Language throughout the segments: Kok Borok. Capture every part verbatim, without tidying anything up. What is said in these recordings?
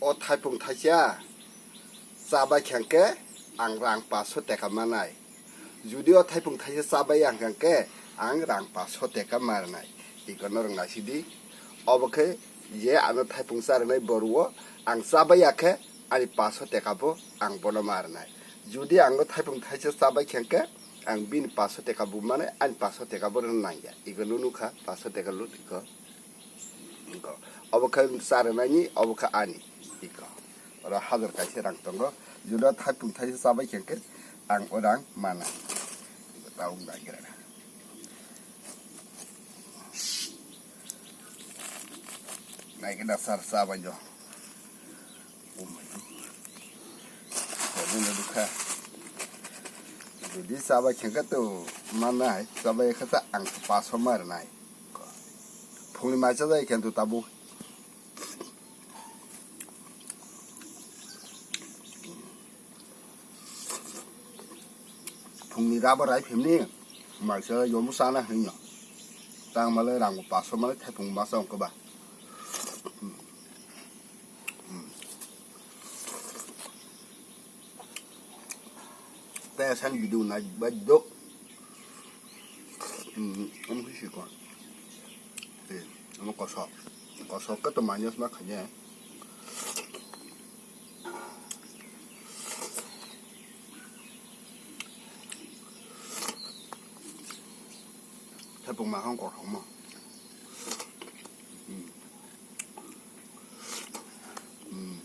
O thaipung thaisa chabai khe hwnkhe ang rang paso teka manai. Judi o thaipung thaisa chabai ya hwnkhe ang rang paso teka ma rwnai. Ikono rwng naisidi. Obo khe je ano thaipung cha rwnai boruo ang chabai ya khe ani paso teka bo ang bono ma rwnai. Judi ang o thaipung thaisa chabai khe hwnkhe ang bini paso teka bo manai, ani paso teka bo rwna nangya. Ikono nukha paso teka lut iko. Iko. Obo khe cha rwnaini, obo khe ani. Iko. Oro hajar kaisa rang tongo. Judi thaipung thaisa chabai khe hwnkhe ang o rang mana. Iko tabuk naigra. Naigra sar chabai jo. Oh my God. Tabuk naigra. Judi chabai khe hwnkhe to manai, chabai khe ta ang paso ma rwnai. Phungni mai chajai khe to tabuk. Phungni rubber rai phimni maisa yomu sana hinyo. Tang male rango paso male thaipung masa ongko ba. Tei asang video nai bai dok. Hmm, omo khe sikon. Eh, omo kosok. Kosok khe to minus ma khainai. Thaipung ma khe kosok mo. Hmm. Hmm.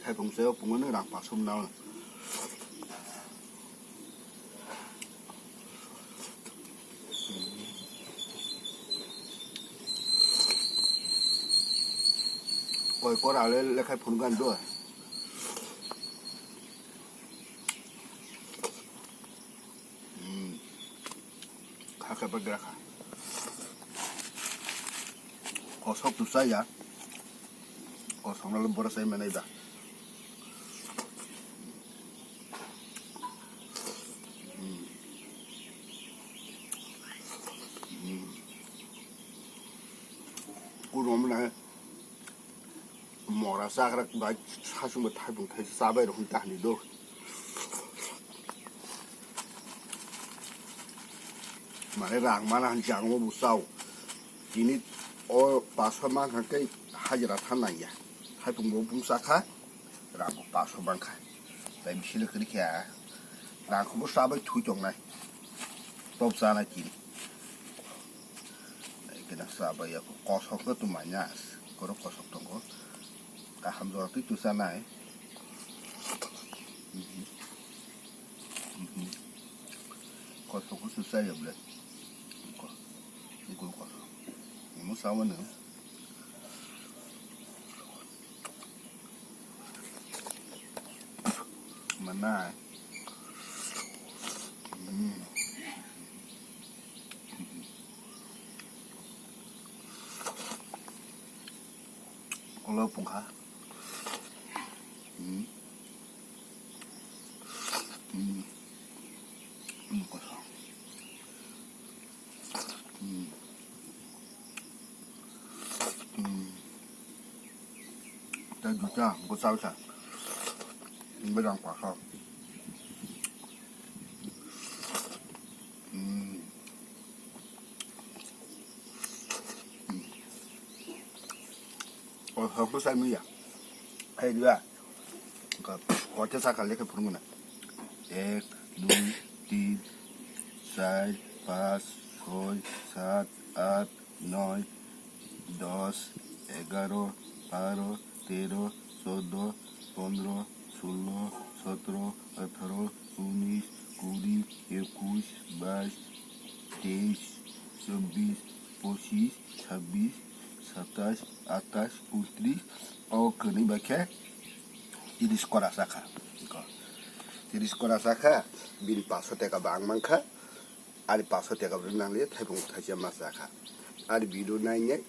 Thaipung se o pungo nung rang pasum na. Koi kora le lekhai phunukgan do. Hmm. Kha khe bagra kha. Kosok tu chaya. Kosok no le bora chai manai da. Hmm. Hmm. Kurum na. Mora chakra bai sasungbo thaipung thaisa chabai rok hwn tahni do. Mane rang mana hwn jangmo bo chao. Tini o paso mankha khe hajira tha nangya. Thaipung bo bung chakha, rang bo paso mankha. Tai bisile kwrwi khe rang bo chabai thui tongnai. Top chanai tini. Kena sabai ya kosok no tumanya. Koro kosok tongo. Kaham jora twi tusa nai. Mhm. Mhm. Kosok ko susa ya ble. Ko. Ko kosok. Mo sawa no. Mana. Hmm. Kolo pungkha. Hmm. Hmm. Hmm, kosong. Hmm. Hmm. Tei duita, bo chao sa. Bejang kosong. Hmm. Hmm. Kosong ko sa miya. Hai dua. Koita sakha lekha phurungna. Ek, dui, tin, char, panch, choi, sat, at, noi, dos, egaro, baro, tero, chodo, pondro, sulo, sotro, atharo, unis, kuri, ekush, bais, teis, chobbish, pochish, chabbish, satais, atais, untrish, o kwnwi bai khe. Tiris kora sakha. Tiris kora sakha, bini paso teka ba ang mankha. Ani paso teka bo nangli thaipung thaisa ma sakha. Ani video nainai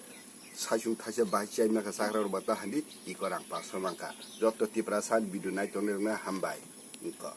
saichung thaisa bahai chai mankha sakra rok bata handi iko rang paso mankha. Joto Tiprasa ni video nai tongnai rokno hambai. Iko.